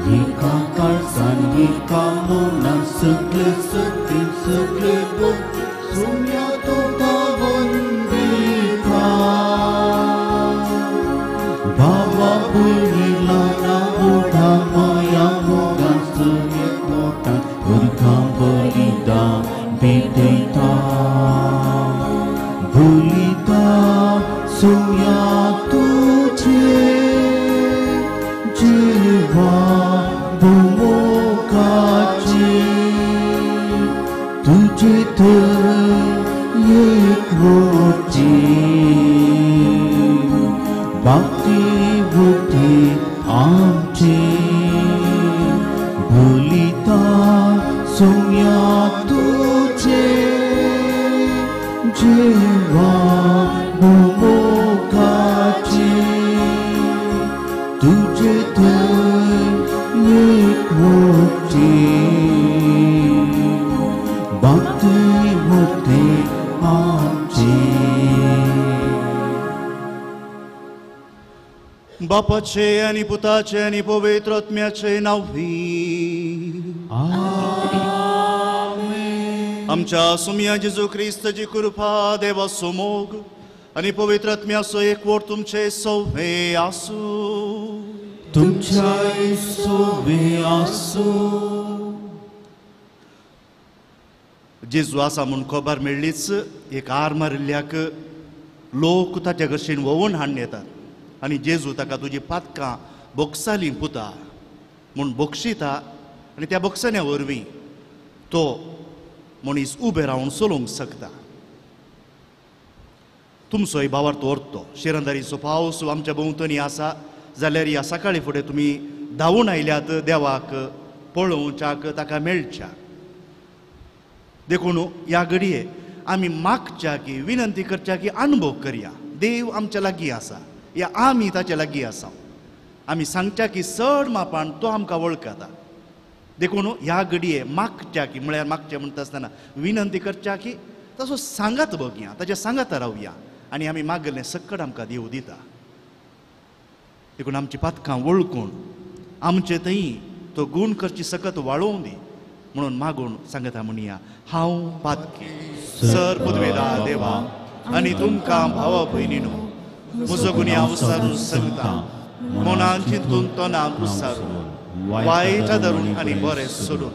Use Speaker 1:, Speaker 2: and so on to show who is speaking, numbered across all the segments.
Speaker 1: एका काळजान एका मनान सगळे सतीन सगळे भक्ती सोम्या तुका वंदिता. भावा भयणी ल्हाना व्हडा माया मोगान सगळे मोठान उर्गां बलिदान भेटयता. बलिदान सोम्या तुझे जिवा भुमोकाचे तुझे थंय एकवटी भक्ती बुद्धी आमची. बलिदान सोम्या तुझे जिवा भुमोकाचे तुझे थंय एकवटी भक्ती बुद्धी आमची.
Speaker 2: बापाचे आनी पुताचे आनी पवित्र आत्म्याचे नांवी
Speaker 1: आमेन.
Speaker 2: आमच्या सुमया जेजू क्रिस्ताची कृपा, देवाचो मोग आनी पवित्र आत्म्याचो एकवट तुमचे सवे आसूं.
Speaker 1: तुमच्याय सोवे आसूं.
Speaker 2: जेजू आसा म्हूण खबर मेळ्ळीच एक आर मारिल्ल्याक लोक ताच्या घरशीन व्होवून हाडून येतात आनी जेजू ताका तुजी पातकां बोगसाली पुता म्हूण बक्षिता आनी त्या बक्षण्या वरवीं तो मनीस उबे रावन चलोवंक शकता. तुमचोय भावार्थ ओरतो शिरंदारीचो पावस आमच्या भोंवतणी आसा जाल्यार ह्या सकाळी फुडें तुमी धांवून आयल्यात देवाक पळोवच्याक ताका मेळच्याक. देखून ह्या घडये आमी मागच्या की विनंती करच्या की अनुभव करया देव आमच्या लागीं आसा या आमी ताच्या लागीं आसा. आमी सांगच्या की चड मापान तो आमकां वळखता. देखून ह्या घडये मागच्या की म्हळ्यार मागचें म्हणटा आसतना विनंती करच्या की तसो सांगात बघया ताच्या सांगात रावया आनी आमी मागलें सकट आमकां देव दिता. देखून आमची पातकां वळखून आमचे थंय तो गूण करची सकत वाळोवं दी म्हणून मागून सांगता म्हणया. हांव पातकी सर पुदवेला देवा आनी तुमकां भावा भयणीनो म्हजो गुन्यांव सारून सांगता मनान चिंतून तोंडान उसारून वायट धरून आनी बरें सोडून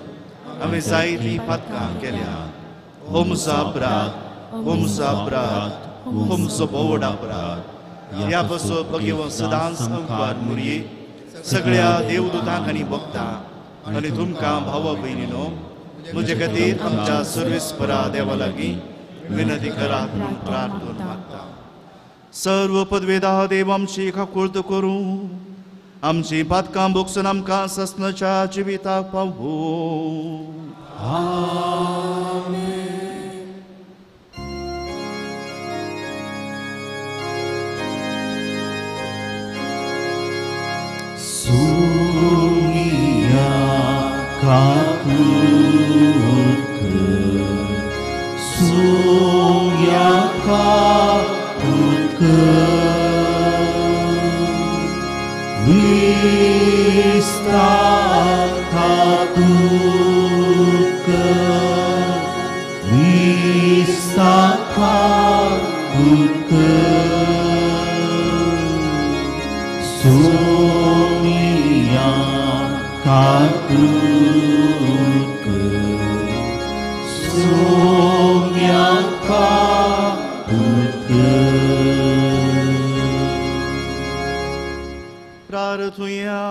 Speaker 2: आमी जायतीं पातकां केल्या. हो म्हजो अपराध, हो म्हजो अपराध, हो म्हजो भोवड अपराध. ह्या पासून भगवंत सदांच अंकार मुरये सगळ्या देवदूतांक आनी भक्तांक आनी तुमकां भावा भयणीनो म्हजे खातीर आमच्या सर्वेस्परा देवा लागीं विनंती करात म्हूण प्रार्थना मागता. सर्व पदवेदा देव आमची काकुळट करूं आमची पातकां भोगसून आमकां ससनाच्या जिविताक पावूं.
Speaker 1: आमेन. सोमिया काकुळट कर, सोम्या काकुळट कर, विस्तार काकुळट कर, विस्तार काकुळट कर, सोमिया काकुळट कर, सोम्या काकुळट कर.
Speaker 2: प्रार्थुया.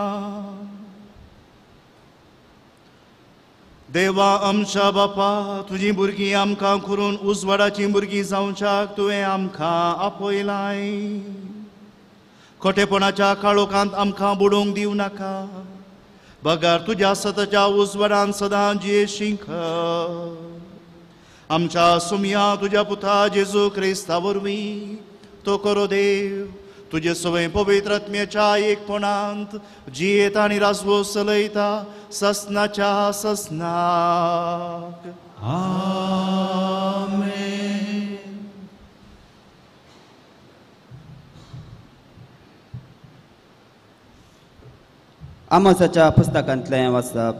Speaker 2: देवा आमच्या बापा, तुजी भुरगीं आमकां करून उजवाडाचीं भुरगीं जावच्याक तुवें आमकां आपयलाय. खोटेपणाच्या काळोखांत आमकां बुडोवंक दिवं नाका, बगर तुज्या सताच्या उजवाडान सदां जियेशींक. आमच्या सुमया तुज्या पुता जेजू क्रिस्ता वरवीं तो करो देव तुजे सवय पवित्र आत्म्याच्या एकपणांत जियेता आनी राजवो चलयता ससनाच्या ससनाक.
Speaker 1: आमेन.
Speaker 3: आमोसाच्या पुस्तकांतलें वाचप.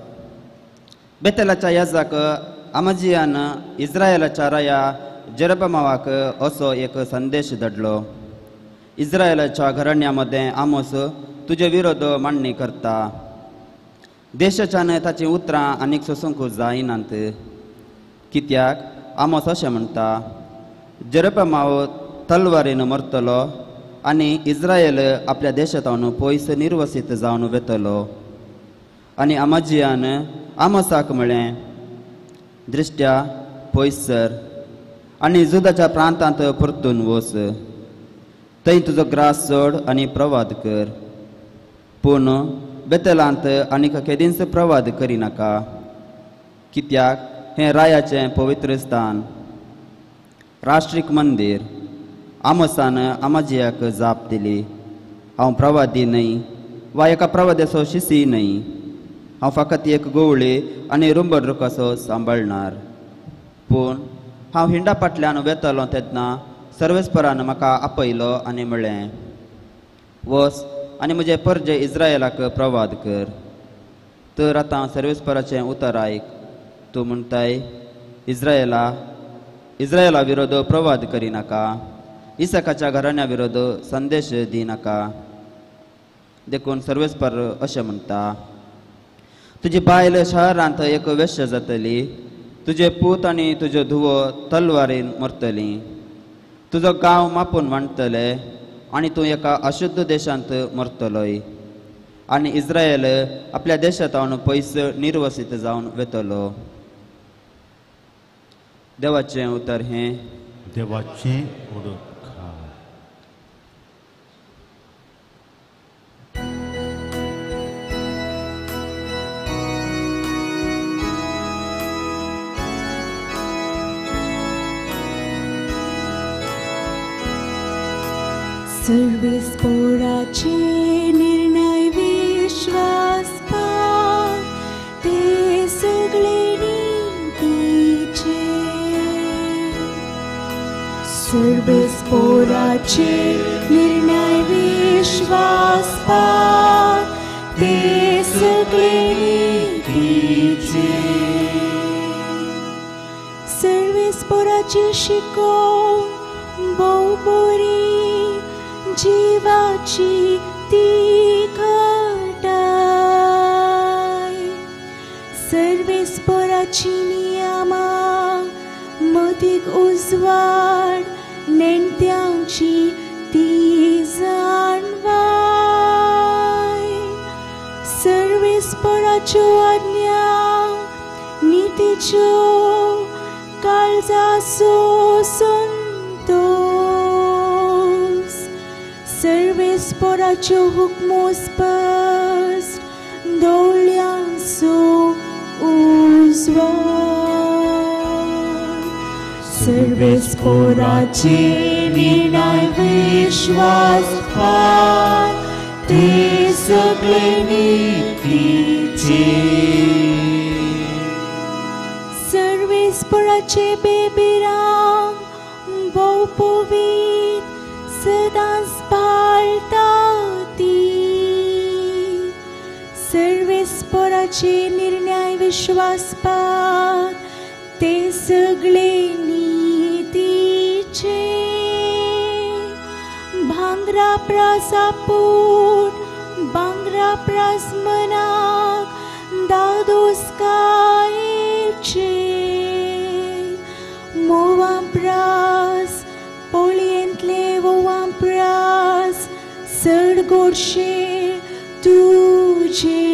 Speaker 3: बेतलाच्या याजाक आमजियान इस्रायलाच्या राया जेरोबामाक असो एक संदेश धाडलो. इस्रायलाच्या घराण्या मदें आमोस तुजे विरोध मांडणी करता. देशाच्यान ताचीं उतरां आनीक सोसूंक जायनात. कित्याक आमोस अशें म्हणटा, जेरोबामाव तलवारीन मरतलो आनी इस्रायल आपल्या देशांत पयस निर्वसीत जावन वेतलो. आनी आमाजियान आमोसाक म्हळें, दृश्ट्या पयस सर आनी जुदाच्या प्रांतांत परतून वच. थंय तुजो ग्रास सोड आनी प्रवाद कर, पूण बेतलांत आनीक केदींच प्रवाद करिनाका, कित्याक हें रायाचें पवित्र स्थान, राष्ट्रीक मंदीर. आमोसान आमाजियाक जाप दिली, हांव प्रवादी न्हय वा एका प्रवाद्याचो शिसी न्हय. हांव फकत एक गोवळी आनी रुंबड रुखाचो सांबाळणार. पूण हांव हिंडा फाटल्यान वेतलो तेन्ना सर्वेस्परान म्हाका आपयलो आनी म्हळें, वच आनी म्हजे परजे इस्रायलाक प्रवाद कर. तर आतां सर्वेस्पराचें उतर आयक. तूं म्हणटाय, इस्रायला विरोध प्रवाद करिनाका, इसाकाच्या घराण्या विरोध संदेश दिनाका. देखून सर्वेस्पर अशें म्हणटा, तुजी बायल शहरांत एक वेश्य जातली, तुजे पूत आनी तुज्यो धुवो तलवारीन मरतली, तुजो गांव मापून वांटतले आनी तूं एका अशुद्ध देशांत मरतलोय आनी इस्रायल आपल्या देशांत पयस निर्वसीत जावन वेतलो. देवाचें उतर हें.
Speaker 1: देवाचें उतर.
Speaker 4: सर्वेस्पोराचे निर्णय विश्वासपा ते सगळे नीतीचे. सर्वेस्पोराचे निर्णय विश्वासपा ते सगळे नीतीचे. सर्वेस्पोराची शिकोवण भोव बरी, जिवाची ती घटाय. सर्वेस्पराची नियमा मदीक उजवाड, नेणट्यांची ती जाणवाय. सर्वेस्पराच्यो आज्ञा नितीच्यो, काळजाचो संतोष. सर्वेस्पराच्यो हुक्मो स्पश्ट, दोळ्यांचो उजवाड. सर्वेस्पराचे निर्णय विश्वासपा ते सगळे नीतीचे. सर्वेस्पराचे बेबिरां भोव पवित्र, सदांच पाळटा ती. सर्वेस्पराचे निर्णय विश्वासपात ते सगळे नीतीचे. भांगरा प्रासा पोट, भांगरा प्रास मनाक दादोसकायेचे. मोवा प्रास पोळयेंतले वोवां प्रास चड गोडशे तुजे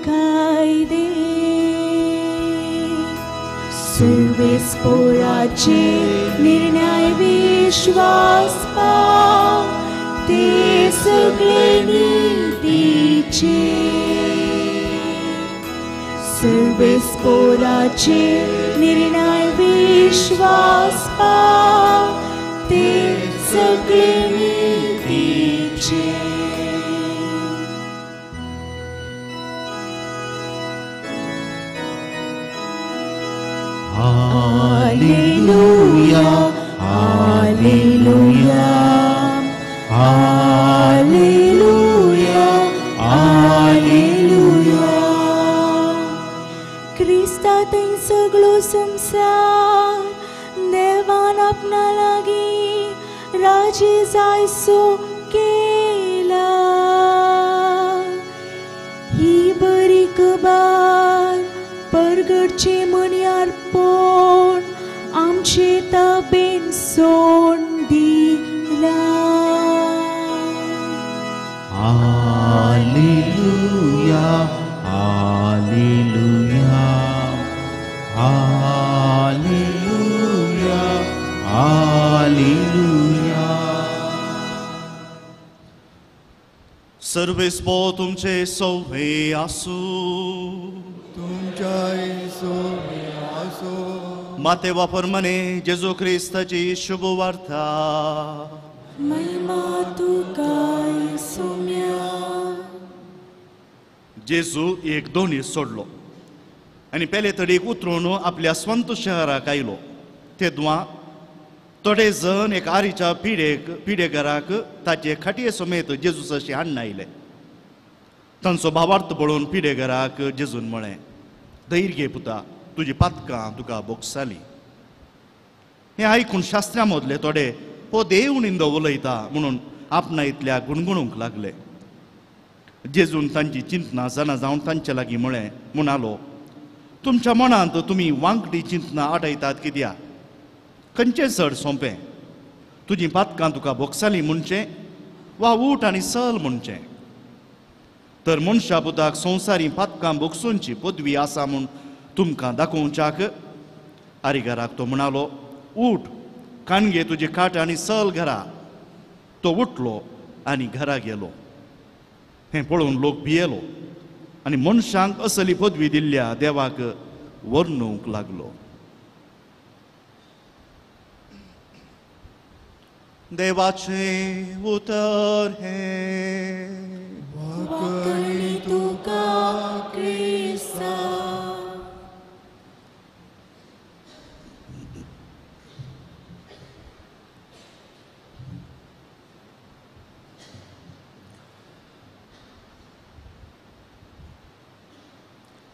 Speaker 4: कायदे. सर्वेस्पोराचे निर्णय विश्वासपा ते सगळे नीतीचे. सर्वेस्पोराचे निर्णय विश्वासपा ते सगळे नीतीचे. Alleluia, Alleluia, Alleluia, Alleluia. सगळो संवसार देवान आपणा लागीं राजी जायसो केला. ही बरी खबर परगटचे मन्यारपण आमचे ताबेन सोड दिला.
Speaker 1: Hallelujah, hallelujah, hallelujah, hallelujah.
Speaker 2: सर्वेस्पो तुमचे सवे आसू,
Speaker 5: तुमच्याय सवे आसो.
Speaker 2: माते वापर मने जेजू क्रिस्ताची शुभ वार्ता.
Speaker 4: महिमा तुका सोम्या.
Speaker 2: जेजू एक दोनी सोडलो आनी पेले तडीक उतरून आपल्या स्वंत शहराक आयलो. तेदवा थोडे जण एक आरीच्या पिडेघराक ताचे खाटये समेत जेजू सशी हाडून आयले. तांचो भावार्थ पळोवन पिडेघराक जेजून म्हळें, धैर्य घे पुता, तुजी पातकां तुका भोगसाली. हें आयकून शास्त्रा मदले थोडे हो देव निंदो उलयता म्हणून आपणा इतल्या गुणगुणूंक लागले. जेजून तांची चिंतना जाणा जावन तांचे लागीं म्हळें, म्हणालो, तुमच्या मनांत तुमी वांकडी चिंतना आटयतात कित्याक? खंयचें चड सोंपें, तुजी पातकां तुका भोगसाली म्हणचें वा उठ आनी चल म्हणचें? तर मनशा पुताक संवसारी पातकां भोगसूंची पदवी आसा म्हूण तुमकां दाखोवच्याक आरीघराक तो म्हणालो, उठ, काणगे तुजी खाट आनी चल घरा. तो उठलो आनी घरा गेलो. हें पळोवन लोक भियेलो आनी मनशांक असली पदवी दिल्ल्या देवाक वर्णूंक लागलो. देवाचें उतर हें.
Speaker 4: वाकणी तुका क्रिस्ता.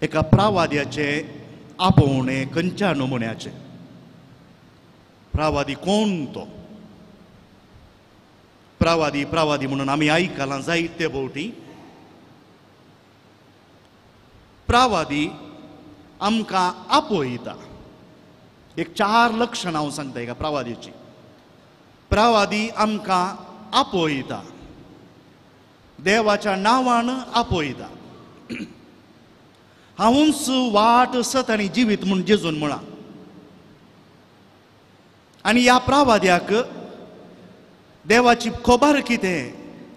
Speaker 2: एका प्रावाद्याचें आपोवणें खंयच्या नमुन्याचें? प्रावादी कोण तो? प्रावादी प्रावादी म्हणून आमी आयकलां जायते भोवटी. प्रावादी आमकां आपयता. एक चार लक्षणां हांव सांगता एका प्रावादीची. प्रावादी आमकां आपयता, देवाच्या नांवान आपयता. हांवूच वाट सत आनी जिवीत म्हूण जेजून म्हळां. आनी ह्या प्रावाद्याक देवाची खबर कितें,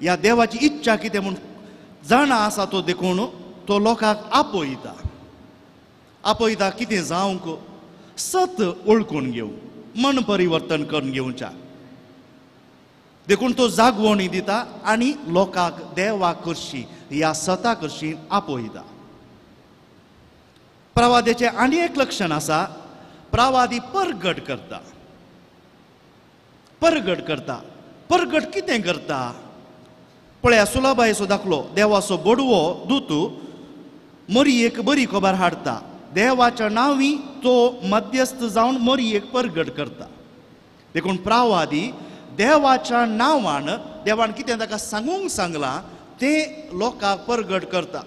Speaker 2: ह्या देवाची इच्छा कितें म्हूण जाणा आसा तो, देखून तो लोकांक आपयता. आपयता कितें जावंक? सत वळखून घेवं, मन परिवर्तन करून घेवच्या. देखून तो जागवणी दिता आनी लोकांक देवा करशी ह्या सता करशी आपयता. प्रावाद्याचें आनी एक लक्षण आसा, प्रावादी परगट करता. परगट करता. परगट कितें करता? पळया सुलाबायचो दाखलो. देवाचो बोडवो दूत मरियेक बरी खबर हाडटा. देवाच्या नांवी तो मध्यस्थ जावन मरियेक परगट करता. देखून प्रावादी देवाच्या नांवान देवान कितें ताका सांगूंक सांगलां तें लोकांक परगट करता.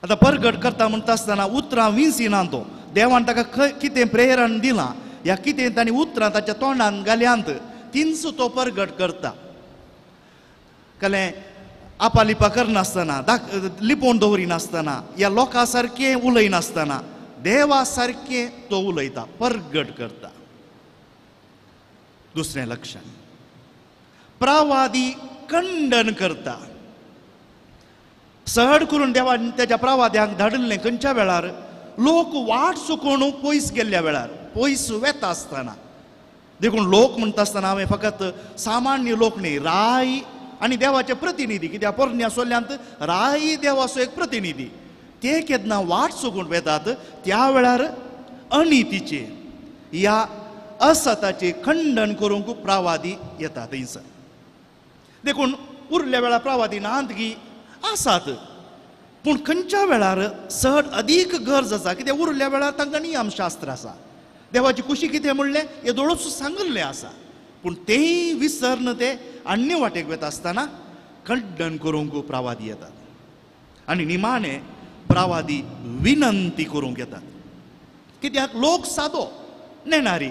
Speaker 2: आतां परगट करता म्हणटा आसतना उतरां विंसिना तो. देवान ताका कितें प्रेरण दिलां या कितें तांणी उतरां ताच्या तोंडान घाल्यांत तींच तो परगट करता. कलें आपालिपा करनासतना, लिपोवन दवरिनासतना, ह्या लोकां सारकें उलयनासतना देवा सारकें तो उलयता, परगट करता. दुसरें लक्षण, प्रावादी खंडन करता. सहड करून देवान तेच्या प्रावाद्यांक धाडिल्लें खंयच्या वेळार? लोक वाट चुकोवन पयस गेल्ल्या वेळार, पयस वेता आसतना. देखून लोक म्हणटा आसतना हांवें फकत सामान्य लोक न्ही, राय आनी देवाचे प्रतिनिधी. कित्याक पोरण्या सोल्यांत राय देवाचो एक प्रतिनिधी. ते केन्ना वाट चुकून वेतात त्या वेळार अनितीचे ह्या असताचे खंडन करूंक प्रावादी येता थंयसर. देखून उरल्या वेळार प्रावादी नात की आसात, पूण खंयच्या वेळार चड अदीक गरज आसा कित्याक उरल्या वेळार तांकां नियमशास्त्र आसा, देवाची खुशी कितें म्हणलें येदोळूच सांगिल्लें आसा, पूण तेंय विसरन ते अन्य वाटेक वता आसतना खंडन करूंक प्रावादी येतात आनी निमाणे प्रावादी विनंती करूंक येतात. कित्याक लोक सादो नेणारी,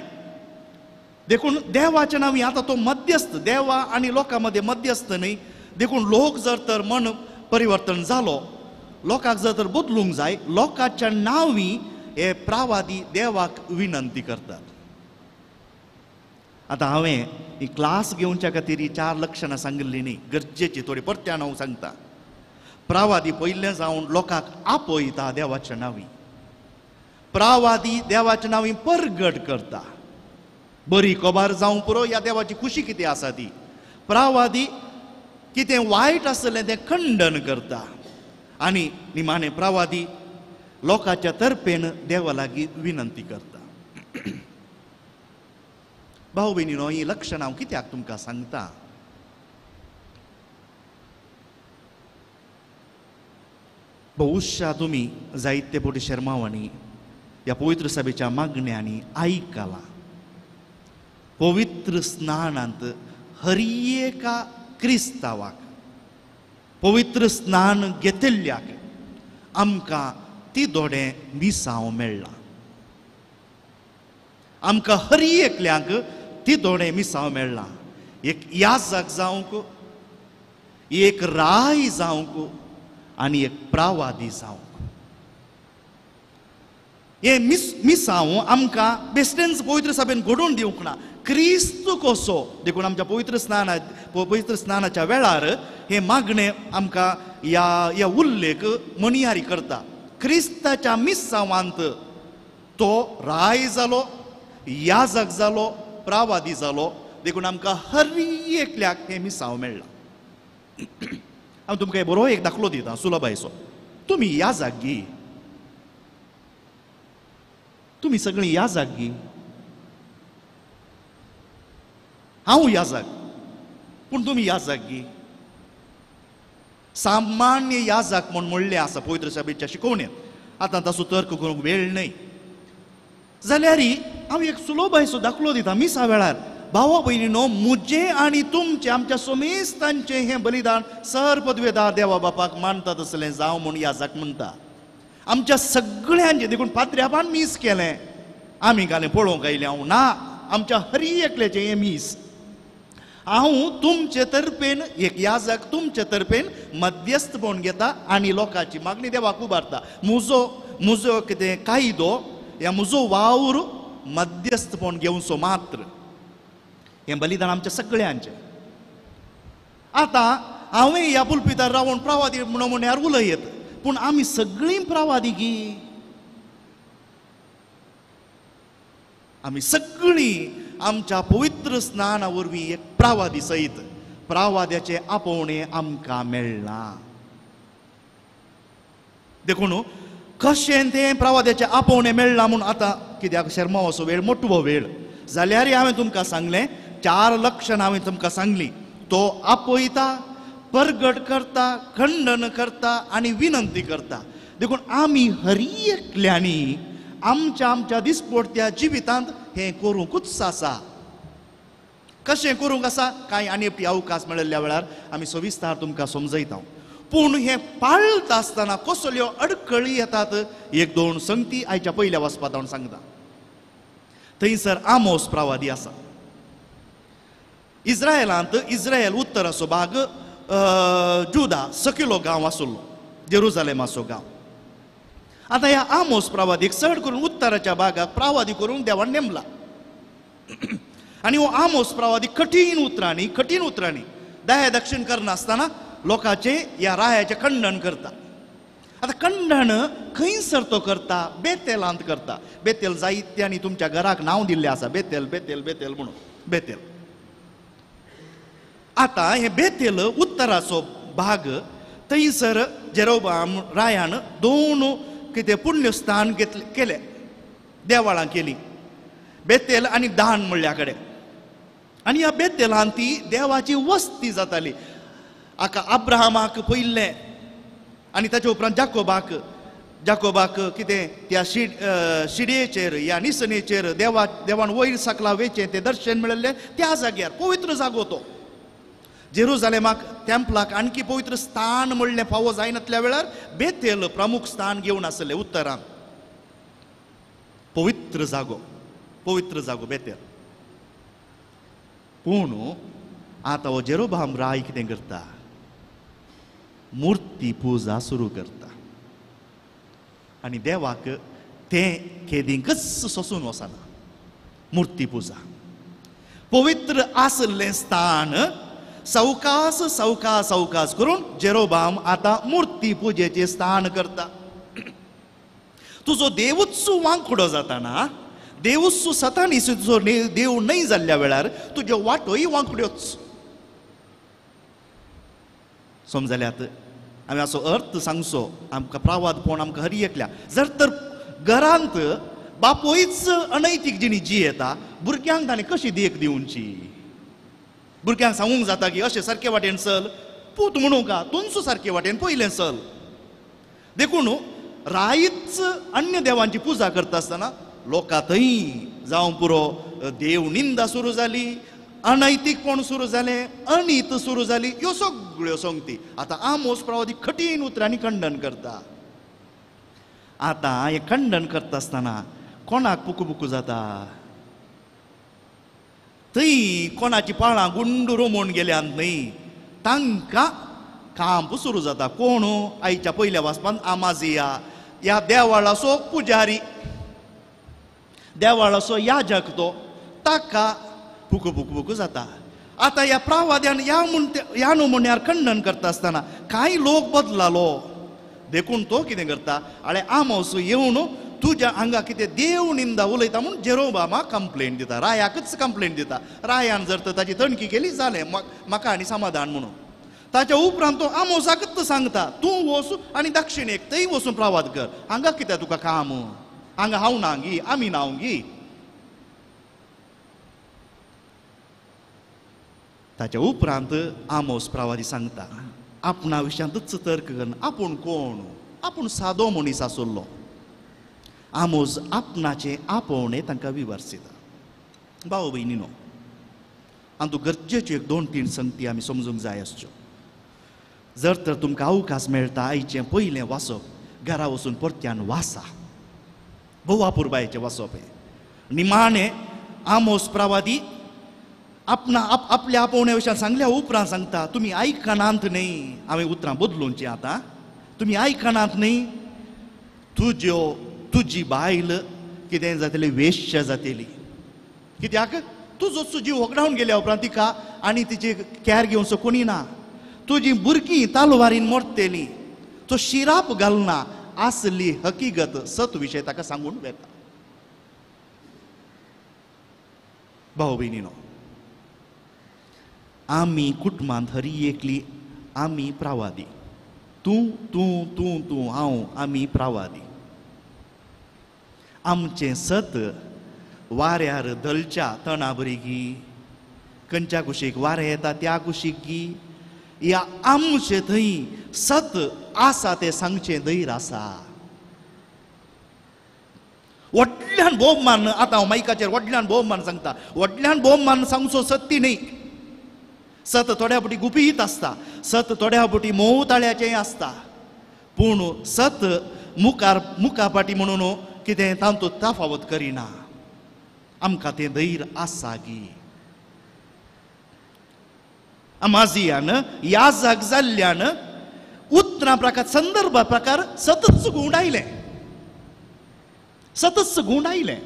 Speaker 2: देखून देवाच्या नांवी आतां तो मध्यस्थ, देवा आनी लोकां मदें मध्यस्थ न्हय, देखून लोक जर तर मन परिवर्तन जालो, लोकांक जर तर बदलूंक जाय, लोकांच्या नांवी हे प्रावादी देवाक विनंती करतात. आतां हांवें ही क्लास घेवच्या खातीर ही चार लक्षणां सांगिल्ली न्ही, गरजेची थोडी परत्यान हांव सांगता. प्रावादी पयलें जावन लोकांक आपयता देवाच्या नांवी, प्रावादी देवाच्या नांवी परगट करता, बरी खबर जावं पुरो ह्या देवाची खुशी कितें आसा ती. प्रावादी कितें वायट आसलें तें खंडन करता आनी निमाणें प्रावादी लोकांच्या तर्फेन देवा लागीं विनंती करता. भाव भयणीनो, ही लक्षणां हांव कित्याक तुमकां सांगता? बहुशा तुमी जायते फावटी शेर्मांवांनी ह्या पवित्र सभेच्या मागण्यांनी आयकलां, पवित्र स्नानांत हर एका क्रिस्तांवाक पवित्र स्नान घेतिल्ल्याक आमकां ती दोडें मिसांव मेळ्ळां, आमकां हर एकल्याक ती दोडें मिसांव मेळ्ळां. एक याजक जावंक, एक राय जावंक आनी एक प्रावादी जावंक. हे मिसांव आमकां बेश्टेंच पवित्र सभेन घडोवन दिवंक ना, क्रिस्त कसो. देखून आमच्या पवित्र स्नानाच्या वेळार हे मागणें आमकां ह्या ह्या उल्लेख म्हणयारी करता. क्रिस्ताच्या मिसांवांत तो राय जालो, याजक जालो, प्रावादी जालो, देखून आमकां हर एकल्याक हें मिसांव मेळ्ळां. हांव तुमकां बरो एक दाखलो दिता सुलभायचो. तुमी याजक गी, तुमी सगळीं याजक गी, हांव याजक, पूण तुमी याजक गी. सामान्य याजक म्हूण म्हणलें आसा पवित्र सभेच्या शिकोवणेंत, आतां ताचो तर्क करूंक वेळ न्हय. जाल्यार हांव एक सुलभायचो दाखलो दिता. मिसा वेळार भावा भयणीनो, म्हजें आनी तुमचें आमच्या सोमेस्तांचें हें बलिदान सर पदवेदार देवा बापाक मानता तसलें जावं म्हूण याजक म्हणटा. आमच्या सगळ्यांचें, देखून पात्र्यापान मीस केलें आमी घालें पळोवंक आयलें हांव ना, आमच्या हरी एकल्याचें हें मीस. हांव तुमचे तर्फेन एक याजक तुमचे तर्फेन मध्यस्थपण घेता आनी लोकांची मागणी देवाक उबारता. म्हजो म्हजो कितें कायदो ह्या म्हजो वावर मध्यस्थपण घेवचो मात्र. हें बलिदान आमच्या सगळ्यांचें. आतां हांवें ह्या पुलपितार रावन प्रावादी म्हणून म्हणल्यार उलयत, पूण आमी सगळीं प्रावादी गी, आमी सगळीं आमच्या पवित्र स्नाना वरवीं एक प्रावादी सयत प्रावाद्याचें आपोवणें आमकां मेळ्ळां. देखून कशें तें प्रावाद्याचें आपोवणें मेळ्ळां म्हूण आतां कित्याक शेर्मांवाचो वेळ मोटवो वेळ जाल्यार हांवें तुमकां सांगलें, चार लक्षणां हांवें तुमकां सांगलीं. तो आपयता, परगट करता, खंडन करता आनी विनंती करता. देखून आमी हर एकल्यांनी आमच्या आमच्या दिसपडत्या जिवितांत हें करूंकूच आसा. कशें करूंक आसा कांय आनी एकटी अवकाश मेळिल्ल्या वेळार आमी सविस्तार तुमकां समजयता. पूण हें पाळता आसतना कसल्यो अडकळी येतात एक दोन संगती आयच्या पयल्या वाचपांत हांव सांगता. थंयसर आमोस प्रावादी आसा. इस्रायलांत, इस्रायल उत्तराचो भाग जुदा सकयलो गांव आसलो, जेरुजालेमाचो गांव. आतां ह्या आमोस प्रावादीक चड करून उत्तराच्या भागाक प्रावादी करून देवान नेमला. आनी हो आमोस प्रावादी कठीण उतरांनी, कठीण उतरांनी दया दक्षिण करनासतना लोकांचें ह्या रायाचें खंडन करता. आतां खंडन खंयसर तो करता? बेतेलांत करता. बेतेल जायत्यांनी तुमच्या घराक नांव दिल्लें आसा, बेतेल बेतेल बेतेल म्हणून बेतेल. आतां हें बेतेल उत्तराचो भाग, थंयसर जेरोबाम रायान दोन कितें पुण्यस्थान घेतले केले, देवळां केली, बेतेल आनी दान म्हणल्या कडेन. आनी ह्या बेतेलान ती देवाची वस्ती जाताली. आका अब्राहमाक पयलें आनी ताच्या उपरांत जाकोबाक जाकोबाक कितें त्या शिडयेचेर या निसणेचेर देवान वयर सकला वेचें तें दर्शन मेळिल्लें त्या जाग्यार पवित्र जागो तो. जेरुजालेमाक टेम्पलाक आणखी पवित्र स्थान म्हणलें फावो जायनातल्या वेळार बेथेल प्रमुख स्थान घेवन आसलें उत्तरान. पवित्र जागो, पवित्र जागो बेथेल. पूण आतां हो जेरोबाम राय कितें करता, मुर्ती पुजा सुरू करता आनी देवाक तें केदींकच सोसून वचना. मुर्ती पुजा पवित्र आसलें स्थान सवकास सवकास सवकास करून जेरोबाम आतां मुर्ती पुजेचें स्थान करता. तुजो देवूच वांकुडो जाताना, देवूच सतानीस तुजो देव न्हय जाल्ल्या वेळार तुज्यो वाटोय वांकड्योच. समजल्यात? आमी असो अर्थ सांगचो आमकां प्रावादपण आमकां हरी एकल्या. जर तर घरांत बापूयच अनैतीक जिणी जियेता, भुरग्यांक ताणें कशी देख दिवची? भुरग्यांक सांगूंक जाता की अशें सारके वाटेन चल, पूत म्हणूंक तुमचो सारके वाटेन पयलें चल. देखून रायच अन्य देवांची पुजा करता आसतना लोकां थंय जावं पुरो देव निंदा सुरू जाली, अनैतीकपण सुरू जालें, अनीत सुरू जाली, ह्यो सगळ्यो संगती आतां आमोस प्रवादी कठीण उतरांनी खंडन करता. आतां हें खंडन करता आसतना कोणाक पुकू पुकू जाता? थंय कोणाची पाळां गुंडू रोमून गेल्यान न्हय, तांकां कांप सुरू जाता. कोण? आयच्या पयल्या वाचपान आमाजिया ह्या देवाळाचो पुजारी, देवाळाचो याजक तो, ताका पुकू पुकू पुकू जाता. आतां ह्या प्रावाद्यान ह्या ह्या नमुन्यार खंडन करता आसतना कांय लोक बदलालो. देखून तो कितें करता, आळे आमोस येवन तुज्या हांगा कितें देव निंदा उलयता म्हूण जेरोबामाक कंप्लेन दिता, रायाकच कंप्लेन दिता. रायान जर तर ताची तणकी केली जालें म्हाका आनी समाधान म्हणून. ताच्या उपरांत तो आमोसाकच सांगता, तूं वच आनी दक्षिणेक थंय वचून प्रवाद कर, हांगा कितें तुका काम, हांगा हांव ना गी, आमी ना गी. ताच्या उपरांत आमोस प्रवादी सांगता आपणा विशयांतच तर्क करून आपूण कोण, आपूण सादो मनीस आसलो. आमोस आपणाचें आपोवणें तांकां विवर्सिता. भाव भयणीनो, आनी गरजेच्यो एक दोन तीन संगती आमी समजूंक जाय आसच्यो. जर तर तुमकां अवकाश मेळटा आयचें पयलें वाचप घरा वचून परत्यान वाचा, भोव अपुरबायेचें वाचप हें. निमाणें आमोस प्रवादी आपणा आपल्या आपोवण्या विशयान सांगल्या उपरांत सांगता, तुमी आयकनात न्हय, हांवें उतरां बदलूंची आतां, तुमी आयकनात न्हय, तुज्यो तुजी बायल कितें जातली, वेश्य जातली. कित्याक? तुजो जीव होगडावन गेल्या उपरांत तिका आनी तिची कॅर घेवचो कोणी ना, तुजी भुरगीं तालवारीन मोडटली, तो शिराप घालना आसली हकीगत सत विशय ताका सांगून वेता. भाव भयणीनो, आमी कुटुंबांत हरी एकली आमी प्रावादी, तूं तूं तूं तूं हांव आमी प्रावादी. आमचें सत वाऱ्यार धलच्या तणा बरी गी, खंयच्या कुशीक वारें येता त्या कुशीक गी, ह्या आमचें थंय सत आसा तें सांगचें धैर्य आसा. व्हडल्यान बोब मारून आतां हांव मायकाचेर व्हडल्यान बोब मारून सांगता, व्हडल्यान बोब मारून सांगचो सत्य न्हय. सत थोड्या फावटी गुपीत आसता, सत थोड्या फावटी मोव ताळ्याचें आसता, पूण सत मुखार मुखा फाटी म्हणून कितें तांतूत तफावत करिना. आमकां तें धैर्य आसा गी? अमाजियान याजक जाल्ल्यान उतरां प्रकार संदर्भा प्रकार सतच गुंडायलें, सतच गुंडायलें.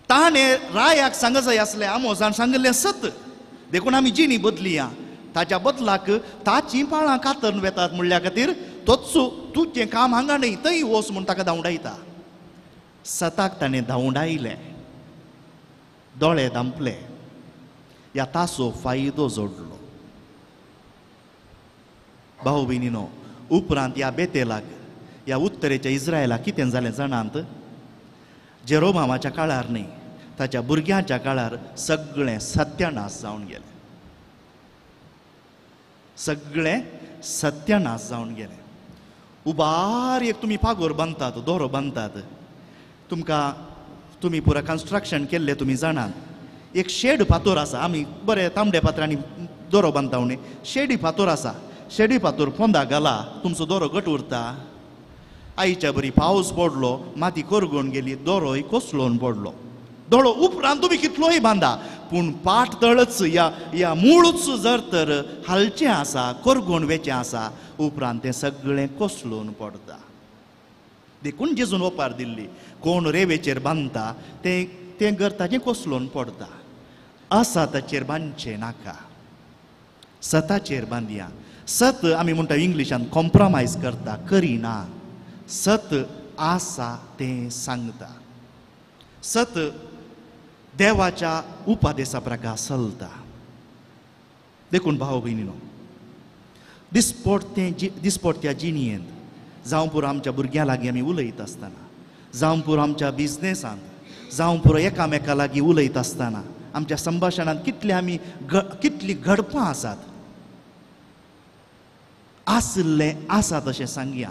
Speaker 2: ताणें रायाक सांग जाय आसलें, आमोसान सांगिल्लें सत, देखून आमी जिणी बदलिया. ताच्या बदलाक ताचीं पाळां कातरून वेतात म्हणल्या खातीर तोच तुजें काम हांगा न्हय थंय वच म्हूण ताका धांवडायता. सताक ताणें धांवडायलें, दोळे धांपले, ह्या ताचो फायदो जोडलो. भाव भयणीनो, उपरांत ह्या बेतेलाक ह्या उत्तरेच्या इस्रायलाक कितें जालें जाणांत? जेरोबामाच्या काळार न्हय, ताच्या भुरग्यांच्या काळार सगळें सत्यानाश जावन गेलें, सगळें सत्यानाश जावन गेलें. उबार एक तुमी पागोर बांदतात, दोरो बांदतात, तुमकां तुमी पुरा कन्स्ट्रक्शन केल्लें तुमी जाणात. एक शेड फातोर आसा, आमी बरे तांबड्या फातरांनी दोरो बांदता न्ही, शेडी फातोर आसा, शेडी फातोर पोंदा घाला, तुमचो दोरो घट उरता. आयच्या बरी पावस पडलो, माती करगून गेली, दोरोय कोसळून पडलो. दोळो उपरांत तुमी कितलोय बांदा पूण पाट तळच या या मुळूच जर तर हालचें आसा, करगून वेचें आसा, उपरांत तें सगळें कोसळून पडटा. देखून जेजून ओपार दिल्ली, कोण रेवेचेर बांदता तें तें घर ताजें कोसळून पडटा. आसा ताचेर बांदचें नाका, सताचेर बांदया. सत आमी म्हणटा इंग्लिशान कॉम्प्रोमायज करता, करिना. सत आसा तें सांगता, सत देवाच्या उपादेसा प्रकार चलता. देखून भाव भयणीनो, दिसपडत्या जिणयेंत जावं पुरो आमच्या भुरग्यां लागीं आमी उलयत आसतना, जावं पुरो आमच्या बिजनेसांत, जावं पुरो एकामेका लागीं उलयत आसतना, आमच्या संभाशणांत कितली आमी कितली घडपां आसात, आसलें आसा तशें सांगया.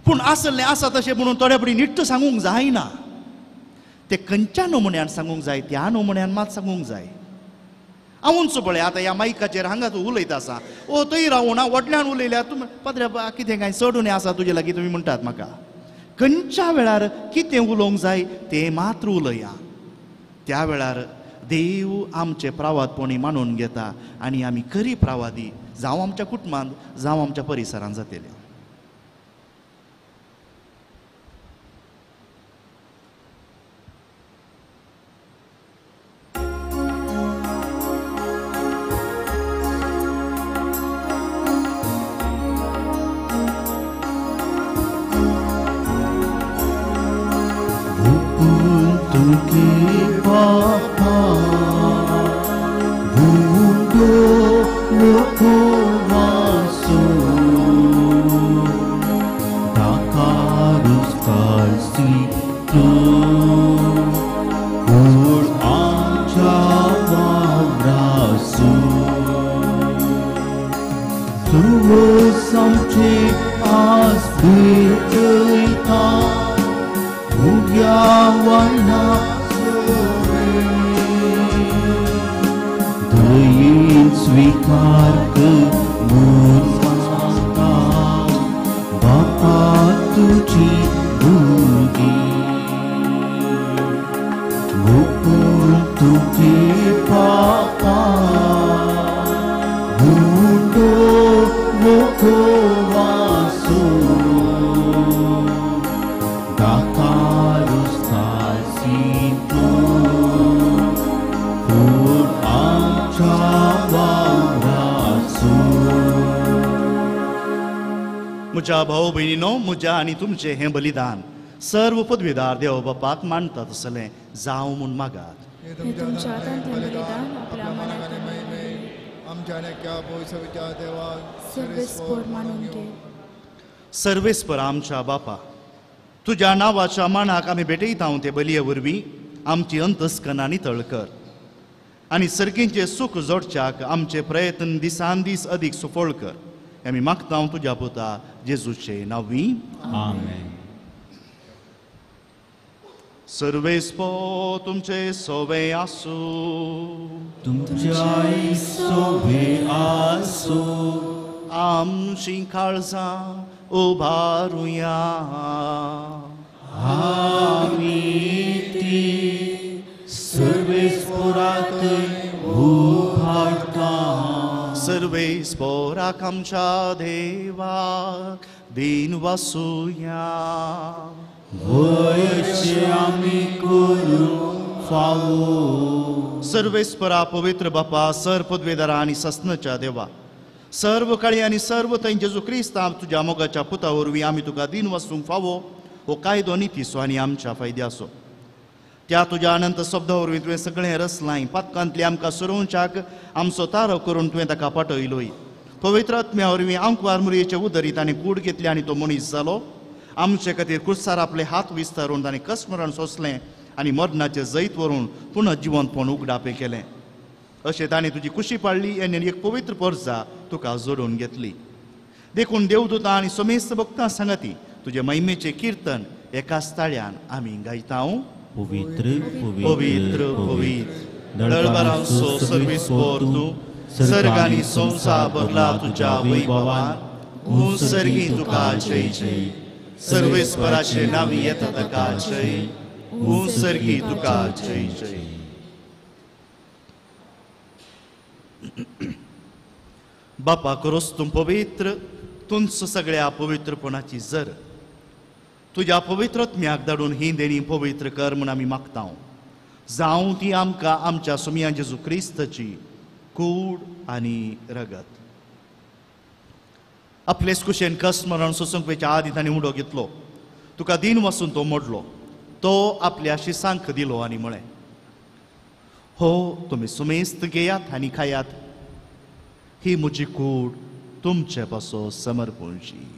Speaker 2: पूण आसलें आसा तशें म्हणून थोड्या फुडें निट्ट सांगूंक जायना. ते खंयच्या नमुन्यान सांगूंक जाय त्या नमुन्यान मात सांगूंक जाय. हांवूच पळय आतां ह्या मायकाचेर हांगा तूं उलयत आसा, ओ थंय रावून हांव व्हडल्यान उलयल्यार तुमी पाद्रे कितें कांय चडून आसा तुजे लागीं तुमी म्हणटात म्हाका. खंयच्या वेळार कितें उलोवंक जाय तें मात्र उलया. त्या वेळार देव आमचे प्रावादपणी मानून घेता आनी आमी खरी प्रावादी जावं आमच्या कुटुंबांत, जावं आमच्या परिसरांत जातले. म्हज्या भाव भयणीनो, म्हज्या आनी तुमचें हें बलिदान सर्व पदवीदार देव बापाक मानता तसलें जावं म्हूण मागात. सर्वेस्पर आमच्या बापा, तुज्या नांवाच्या मानाक आमी भेटयता ते बलये वरवीं आमची अंतस्कनां नितळ कर आनी सर्गींचें सूख जोडच्याक आमचे प्रयत्न दिसान दीस अदीक सुफळ कर. आमी मागता तुज्या पुता जेजूचे नांवी, आमेन. सर्वेस्पर तुमचे सोवे आसूं,
Speaker 1: तुमच्याय सोवे आसूं.
Speaker 2: आमची काळजां उबारुया,
Speaker 1: आमी ती सर्वेस्पराक उबारता.
Speaker 2: सर्वेस्पराक आमच्या देवाक दीन वसुया,
Speaker 1: वयशे आमी करूंक फावो.
Speaker 2: सर्वेस्परा पवित्र बापा, सर पदवेदारा आनी सस्नच्या देवा, सर्व काळी आनी सर्व थंय जेजू क्रिस्तांव तुज्या मोगाच्या पुता वरवीं आमी तुका दीन वसूंक फावो हो कायदो नितीचो आनी आमच्या फायद्याचो. त्या तुज्या अनंत शब्दा वरवीं तुवें सगळें रचलां, पातकांतलें आमकां सोरोवच्याक आमचो तारो करून तुवें ताका पाठयलोय. पवित्र आत्म्या वरवीं आंकवार मुरयेचे उदरीत आनी कूड घेतली आनी तो मनीस जालो. आमचे खातीर क्रुसार आपले हात विस्तारून ताणें कसमरण सोंसलें आनी मरणाचें जैत व्हरून पुनः जिवंतपण उगडापें केलें. अशें ताणें तुजी कुशी पाडली आनी एक पवित्र परजा तुका जोडून घेतली. देखून देवदूतां आनी समेस्त भक्तां सांगाती तुजे महिमेचें किर्तन एकाच ताळ्यान आमी गायता.
Speaker 1: पवित्र
Speaker 2: पवित्र पवित्र दळबरांचो सर्वेस्पोर तूं, सर्ग आनी संवसार भरला तुज्या वैभवान. उंसर्गी तुका जय जय, सर्वेस्पराचे नांवी येता ताका जय. उंसर्गी तुका जय जय. बापा करोस तूं पवित्र, तुंच सगळ्या पवित्रपणाची जर. तुज्या पवित्रत्म्याक धाडून ही देणी पवित्र कर म्हूण आमी मागता. जावं ती आमकां आमच्या सुमया जेजू क्रिस्ताची कूड आनी रगत. आपलेच कुशेन कस मरण सोसूंक वयच्या आदी ताणें उडो घेतलो, तुका दिन वसून तो मोडलो, तो आपल्या शिसांक दिलो आनी म्हळें, हो तुमी सुमेस्त घेयात आनी खायात, ही म्हजी कूड तुमचे पासो समर्पणची.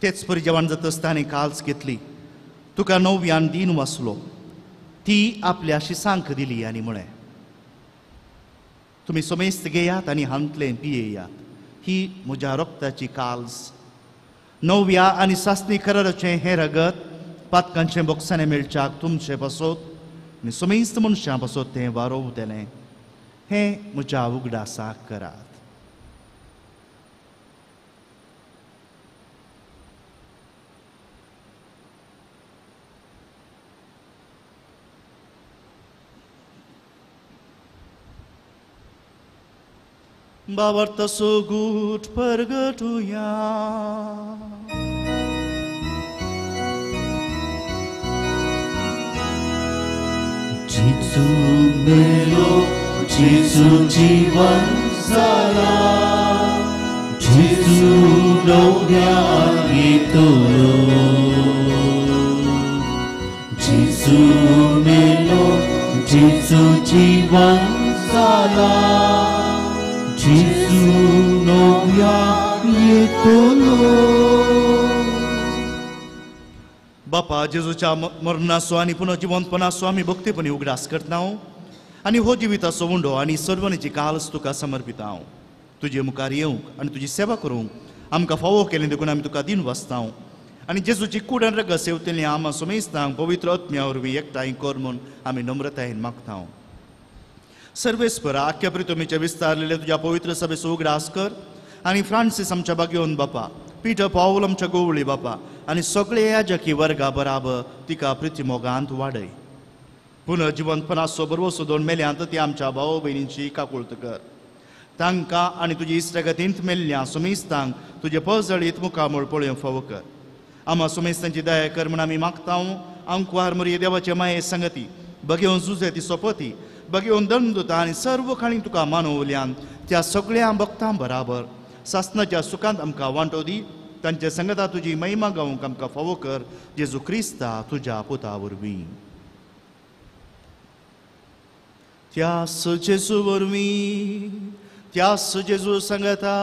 Speaker 2: तेच परी जेवण जातच ताणें काल्स घेतली, तुका नव्यान दिन वाचलो, ती आपल्या शिसांक दिली आनी म्हळें, तुमी समेस्त घेयात आनी हांतलें पियेयात, ही म्हज्या रक्ताची काल्स. नव्या आनी सासणी कराराचें हें रगत पातकांचें बोक्साणें मेळच्याक तुमचे पासत आनी समेस्त मनशां पासत तें वारोवतलें. हें म्हज्या उगडासाक करात. बाबर्त सोगूट परगटुया.
Speaker 1: जेजू मेलो, जेजू जीवन जाला, जेजू नव्यान येतलो. जेजू मेलो, जेजू जीवन जाला, जेजू नव्यान येतलो.
Speaker 2: बापा, जेजूच्या मरणाचो आनी पुनर्जिवंतपणाचो आमी भक्तीपणी उगडास करता आनी हो जिविताचो उंडो आनी सर्वणीची काल्स तुका समर्पिता. हांव तुजे मुखार येवंक आनी तुजी सेवा करूंक आमकां फावो केलें देखून आमी तुका दिन वाचता. आनी जेजूची कूड आनी रगत सेवतली आमा समेस्तांक पवित्र आत्म्या वरवीं एकठांय कर म्हूण आमी नम्रतायेन मागता. सर्वेस्परा, आख्या प्रितोमीचे विस्तारलेले तुज्या पवित्र सभेचो उगडास कर आनी फ्रांसीस आमच्या बागेवन बापा, पीटर पावल आमच्या गोवळी बापा आनी सगळे याजकी वर्गा बराबर तिका प्रितीमोगांत वाडय. पुनर्जिवंतपणाचो बरवसो दोन मेल्यांत ती आमच्या भाव भयणींची काकुळत कर. तांकां आनी तुजी इश्टागतींत मेल्ल्या सुमेस्तांक तुजे पजळीत मुखामळ पळोवंक फावो कर. आमा सुमेस्तांची दया कर म्हूण आमी मागता. आंकवार मरिये देवाचे माये संगती बगेवन जुजे ती सोपती बगेवन दंदुता आनी सर्व खाणी तुका मानवल्यान त्या सगळ्या भक्तां बराबर सासनाच्या सुखांत आमकां वांटो दी. तांच्या संगता तुजी महिमा गावंक आमकां फावो कर. जेजू क्रिस्ता तुज्या पुता वरवीं. त्यास जेजू वरवीं, त्यास जेजू संगता,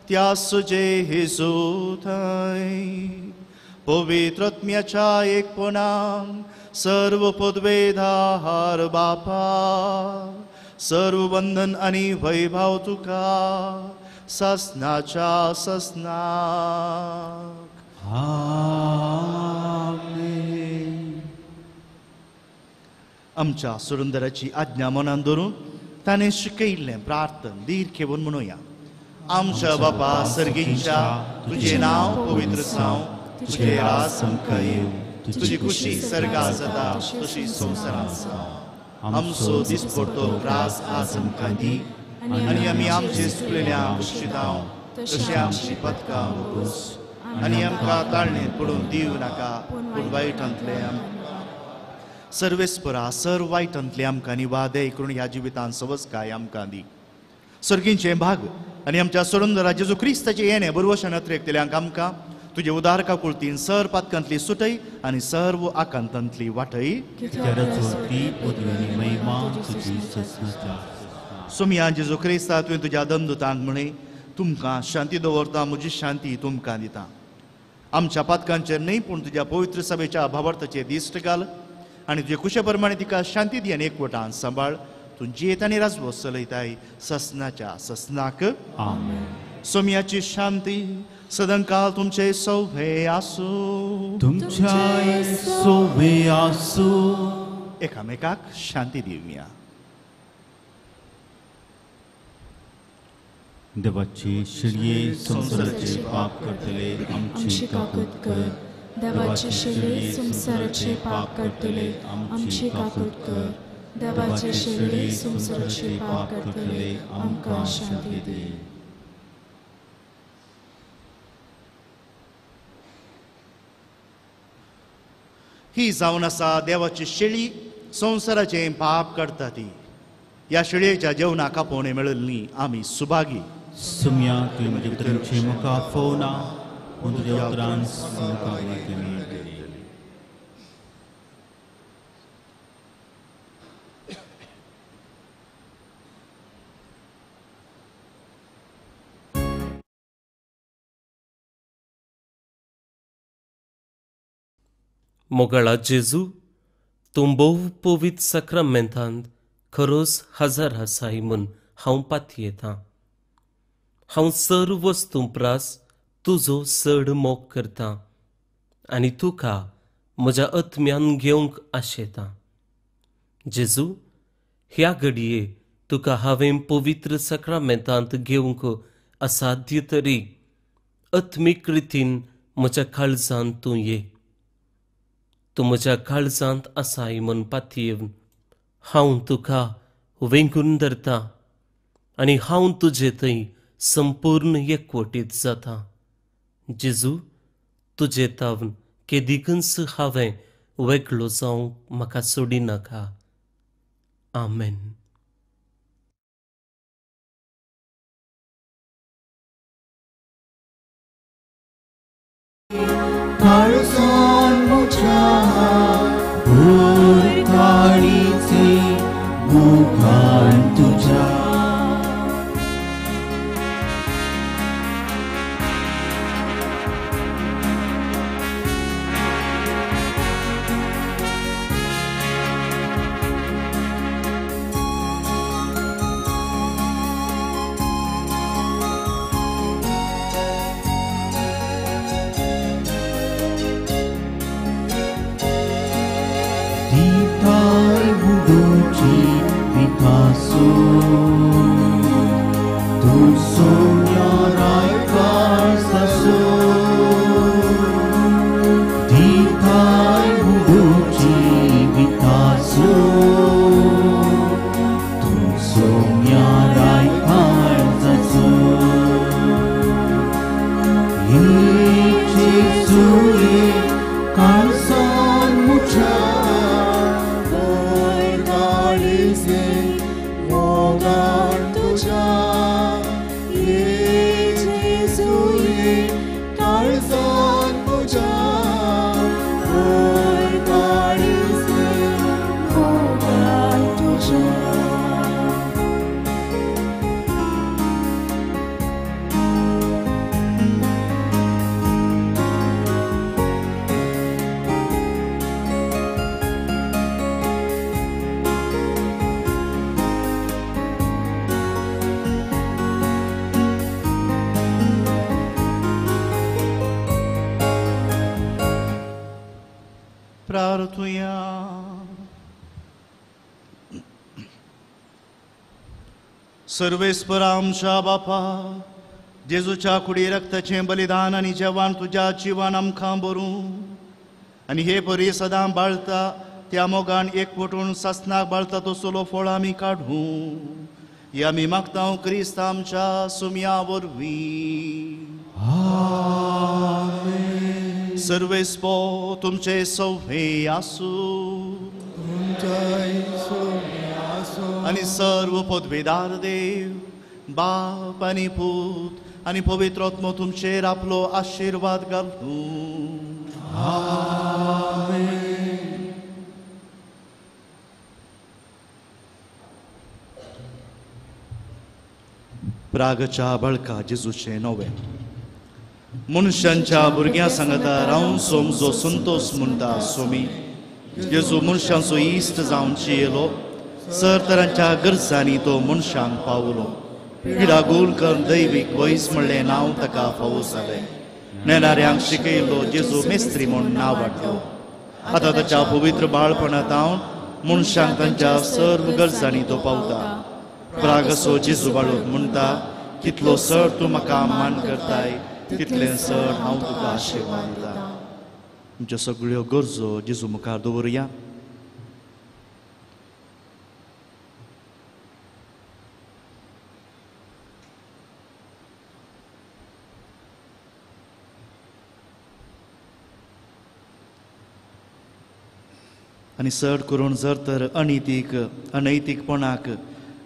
Speaker 2: त्यास जेजू थंय पवित्र आत्म्याच्या एकपणान सर्व पदवेधार बापा, सर्व बंधन आनी वैभव तुका ससनाच्या ससनाक.
Speaker 1: आमेन.
Speaker 2: आमच्या सुरुंदराची आज्ञा मनान धरून ताणें शिकयिल्लें प्रार्थन धीर घेवन म्हणुया. आमच्या बापा सर्गींच्या, तुजें नांव पवित्र जावं, तुजें राज आमकां येवं, तुजी खुशी सर्गां जाता तशी संवसारांत जावं. आमचो दिसपडतो ग्रास आज आमकां दी आनी आमी आमचे चुकलेल्या बक्षितांव तशें आमची पदकां उगोस आनी आमकां ताळणेंत पडून दिवं नाका, पूण वायटांतलें आमकां सर्वेस्परा सर वायटांतलें आमकां निवादय करून ह्या जिवितांत सवसकाय आमकां दी. सर्गींचें भाग आनी आमच्या सोडून जेजू क्रिस्ताचें येणें बरवशान अत्रेकतल्यांक आमकां तुजे उदार काकुळतीन सर पातकांतली सुटय आनी सर्व आकांतांतली वाटय. सोमया जेजू क्रिस्ता, तुवें तुज्या दंदुतांक म्हळें, तुमकां शांती दवरता, म्हजी शांती तुमकां दिता. आमच्या पातकांचेर न्हय पूण तुज्या पवित्र सभेच्या भावार्थाचेर दिश्ट घाल आनी तुजे कुशे प्रमाणे तिका शांती दी आनी एकवटान सांबाळ. तूं जियेत आनी राजवस चलयताय ससनाच्या ससनाक.
Speaker 1: आमेन.
Speaker 2: सोम्याची शांती सदांकाळ तुमचे सौभे आसूं.
Speaker 1: तुमच्याय सोवे आसूं.
Speaker 2: एकामेकाक शांती दिवया.
Speaker 1: देवाची शिळये संवसाराचे पाप करतले आमची काकूत कर.
Speaker 4: देवाचे शिळये संवसाराचे पाप करतले आमची काकूत कर. देवाचे शिळये संवसाराचे पाप करतले आमकां शांती दी.
Speaker 2: ही जावन आसा देवाची शेळी संवसाराचें पाप काडटा ती. ह्या शेळयेच्या जेवणाक आपोवणें मेळिल्ली आमी सुभागी.
Speaker 1: सुम्या तुवें म्हज्या भितरचे म्हाका आफोवना पूण तुज्या उतरान म्हाका वळखी मेळटली.
Speaker 6: मोगाळा जेजू, तूं भोव पवित्र साक्रामेंतांत खरोच हजार आसाय म्हूण हांव पातयेतां. हांव सर्व वस्तूं प्रास तुजो चड मोग करतां आनी तुका म्हज्या आत्म्यान घेवंक आशेतां. जेजू, ह्या घडये तुका हांवें पवित्र साक्रामेंतांत घेवंक असाध्य तरी आत्मीक रितीन म्हज्या काळजांत तूं ये. तूं म्हज्या काळजांत आसाय म्हूण पातयेवन हांव तुका वेंगून धरतां आनी हांव तुजे थंय संपूर्ण एकवटीत जाता. जेजू, तुजे तावन केदिकूच हांवें वेगळो जावंक म्हाका सोडिनाका. आमेन.
Speaker 1: काळजान म्हज्या भर काळीचे मुखान तुज्या.
Speaker 2: सर्वेस्पर आमच्या बापा, जेजूच्या कुडी रक्ताचें बलिदान आनी जेवण तुज्या जिवान आमकां बरूं आनी हे परी सदां बाळता त्या मोगान एकवटून सासनाक बाळता तसलो फळ आमी काडूं. हे आमी मागता क्रिस्त आमच्या सुम्या वरवीं. सर्वेस्पर तुमचे सौभे आसूं आनी सर्व पदवेदार देव बाप आनी पूत आनी पवित्र आत्मो तुमचेर आपलो आशिर्वाद घालूं.
Speaker 1: आमेन.
Speaker 2: प्रागच्या बळका जेजूचें नवें मनशांच्या भुरग्यां सांगता रावन सोमजो संतोष म्हणटा सोमी जेजू मनशांचो इश्ट जावन चियेलो सर तरांच्या गरजांनी तो मनशांक पावलो पिडा गोल करून दैवीक वैस म्हणलें नांव ताका फावो जालें नेणाऱ्यांक शिकयलो जेजू मेस्त्री म्हूण नांव वाडलो आतां ताच्या पवित्र बाळपणांत हांव मनशांक तांच्या सर्व गरजांनी तो पावता प्रागसो जेजू बाळूक म्हणटा कितलो सर तूं म्हाका मान करताय तितलें सर हांव तुका आशिर्वाद दिता. तुमच्यो सगळ्यो गरजो जेजू मुखार दवरुया. आनी चड करून जर तर अनितीक अनैतीकपणाक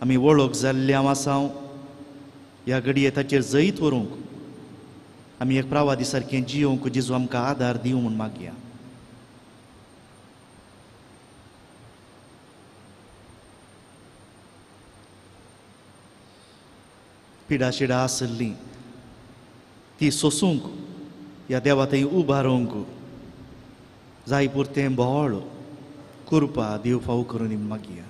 Speaker 2: आमी वळख जाल्ले आसा ह्या घडये ताचेर जैत व्हरूंक आमी एक प्रावादी सारकें जियोंक जेजू आमकां आदार दिवं म्हूण मागया. पिडा शिडा आसली ती सोसूंक ह्या देवा थंय उबारूंक जाय पुरतें बळ कृपा देव फावो करून मागया.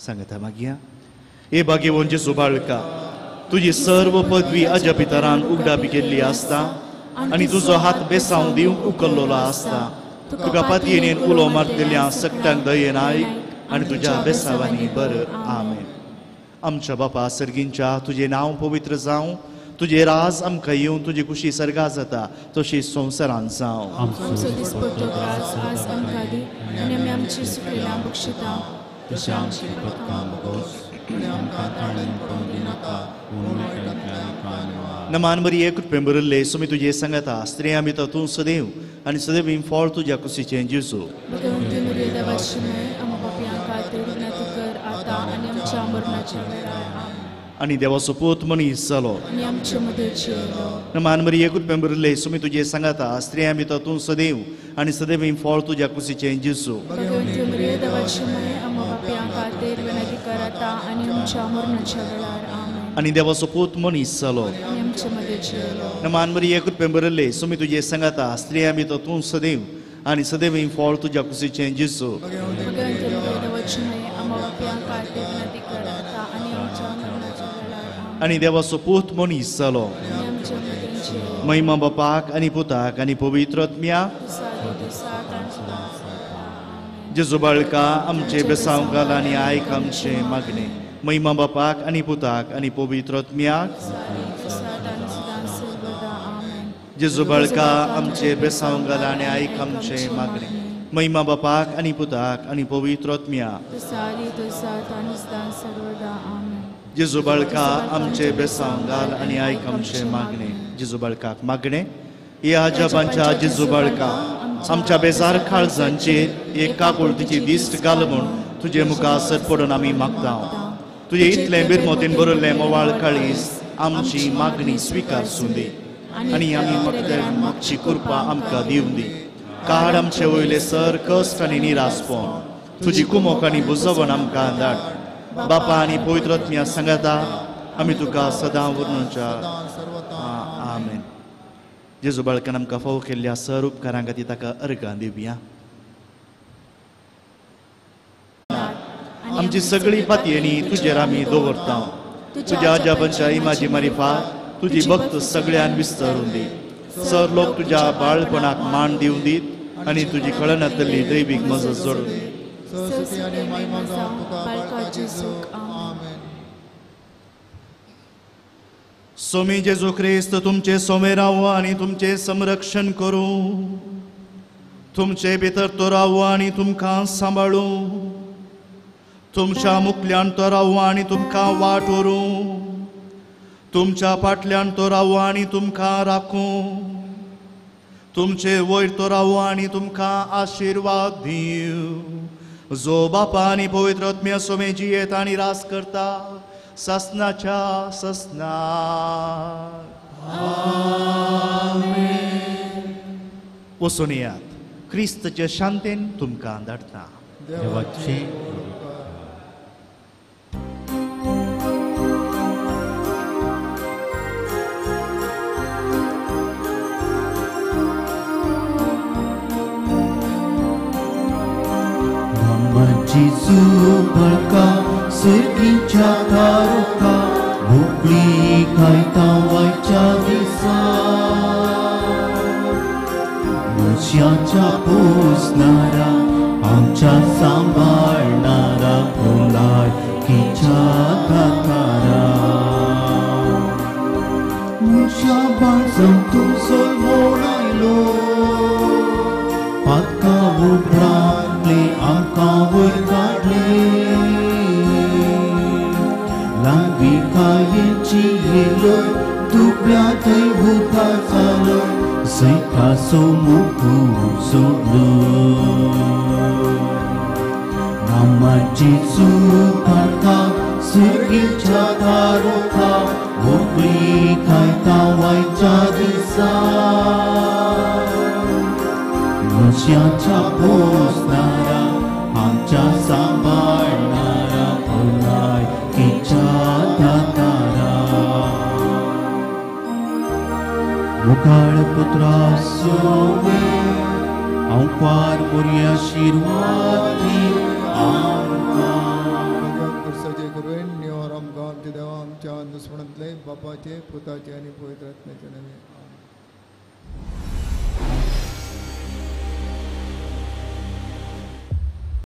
Speaker 2: सांगता मागया. ए भाग्यवंत जेजू बाळका तुजी सर्व पदवी अजपितरान उगडापी केल्ली आसता आनी तुजो हात बेसांव दिवंक उखल्लोलो आसता. तुका पातयेन उलो मारतल्या सगळ्यांक दयेन आयक आनी तुज्या बेसावांनी बर. आमेन. आमच्या बापा सर्गींच्या तुजें नांव पवित्र जावं, तुजें राज आमकां येवन तुजी खुशी सर्गा जाता तशी संवसारान जावं.
Speaker 4: आमचो दिसपट्टो ग्रास आज आमकां दी आनी आमी आमची सुकलेल्या बक्षिता
Speaker 1: तशें आमची पथकां भोगोस आनी आमकां ताणून पडूंक दिनाका पूण वायटांतल्यान आमकां निवार.
Speaker 2: नमान मरिये कृपेन भरिल्ले सुमी तुजें सांगता स्त्रियां भितर तूं सदैव आनी सदैव फळ तुज्या कुशीचें जेजू.
Speaker 4: भगवंती मरिये देवाची माय आमकां पापयां खातीर विनंती कर आतां आनी आमच्या मरणाच्या वेळार.
Speaker 2: आनी देवाचो पूत मनीस जालो
Speaker 4: आनी आमचे मदीं जियेलो.
Speaker 2: नमान मरिये कृपेन भरिल्ले सुमी तुजें सांगता स्त्रियां भितर तूं सदैव आनी सदैव फळ तुज्या कुशीचें जेजू.
Speaker 4: भगवंती मरिये देवाची माय आमकां पापयां खातीर विनंती कर आतां आनी आमच्या मरणाच्या वेळार. आमेन.
Speaker 2: आनी देवाचो पूत मनीस जालो
Speaker 4: आनी आमचे मदीं जियेलो.
Speaker 2: नमान मरिये कृपेन भरिल्ले सुमी तुजें सांगता स्त्रियां भितर तूं सदैव आनी सदैव फळ तुज्या कुशीचें जेजू.
Speaker 4: भगवंती मरिये देवाची माय आमकां पापयां खातीर विनंती कर आतां आनी आमच्या मरणाच्या वेळार.
Speaker 2: आनी देवाचो पूत मनीस जालो
Speaker 4: आनी आमचे मदीं जियेलो.
Speaker 2: महिमा बापाक आनी पुताक आनी पवित्र आत्म्याक. जेजू बाळका आमचे बेसांव घाल आनी आयक आमचें मागणें. महिमा बापाक आनी पुताक आनी पवित्र आत्म्याक. जेजू बाळका आमचे बेसांव घाल आनी आयक आमचें मागणें. महिमा बापाक आनी पुताक आनी पवित्र आत्म्याक. जेजू बाळका आमचे बेसांव घाल आनी आयक आमचें मागणें. जेजू बाळकाक मागणें. ह्या अजापांच्या जेजू बाळका आमच्या बेजार काळजांचेर एक काकुळतीची दिश्ट घाल म्हूण तुजे मुखार सर पडून आमी मागता. तुजें इतलें बिरमोतीन बरयल्लें मोवाळ काळीज आमची मागणी स्विकार सुंदी आनी आमी मागता मागची कृपा आमकां दिवन दी. काड आमचे वयले सर कश्ट आनी निरासपण तुजी कुमोक आनी बुजवण आमकां धाड. बापा आनी पवित्र आत्म्या सांगता आमी तुका सदां उरनुच्या. आमेन. जेजू बाळकान आमकां फावो केल्ल्या सर उपकारां खातीर ताका अर्गां दिवया. आमची सगळी पातयेनी तुजेर आमी दवरता. तुज्या अजापांच्या इमाजी मारिफात तुजी भक्त सगळ्यान विस्तारून दी. सर लोक तुज्या बाळपणाक मान दिवन दीत आनी तुजी कळनातली दैवीक मजत जोडून दी. सोमी जेजू क्रिस्त तुमचे सोमे रावो आनी तुमचें संरक्षण करूं. तुमचे भितर तो रावो आनी तुमकां सांबाळूं. तुमच्या मुखल्यान तो रावो आनी तुमकां वाट व्हरूं. तुमच्या फाटल्यान तो रावो आनी तुमकां राखूं. तुमचे वयर तो रावो आनी तुमकां आशिर्वाद दिवं. जो बापा आनी पवित्र आत्म्या सोमे जियेत आनी रास करता ससनाच्या ससना. आमेन. वचून येयात. क्रिस्तचे शांतेन तुमकां धाडटा.
Speaker 1: देवाचे
Speaker 5: जेजू बळका सर्गीच्या तारुका मोकळी खायता वायच्या दिसा मनशाच्या पोसणारा आमच्या सांबाळणारा भलायकीच्या दातारा मनशा बाळजावन तूं जल्मून आयलो पातकां उबरांतले आमकां वयर काडले ल्हानविकायेची येलो दुबळ्या थंय उदार जालो जैताचो मुकूट सोडलो नामाची चूक सर्गीच्या तारुका मोकळी खायता वायच्या दिसा मनशाच्या पोसणारा आमच्या सांबाळणारा भलायकीच्या दातारा मुखाळ पुत्रा सोवे आंवपार मोरया आशिर्वाद दी आमकां. पुरसाचे कृपेन निवार आमकां आमच्या देवा आमच्या दुस्मणांतले बापाचे पुताचे आनी पवित्र आत्म्याचे नांवे.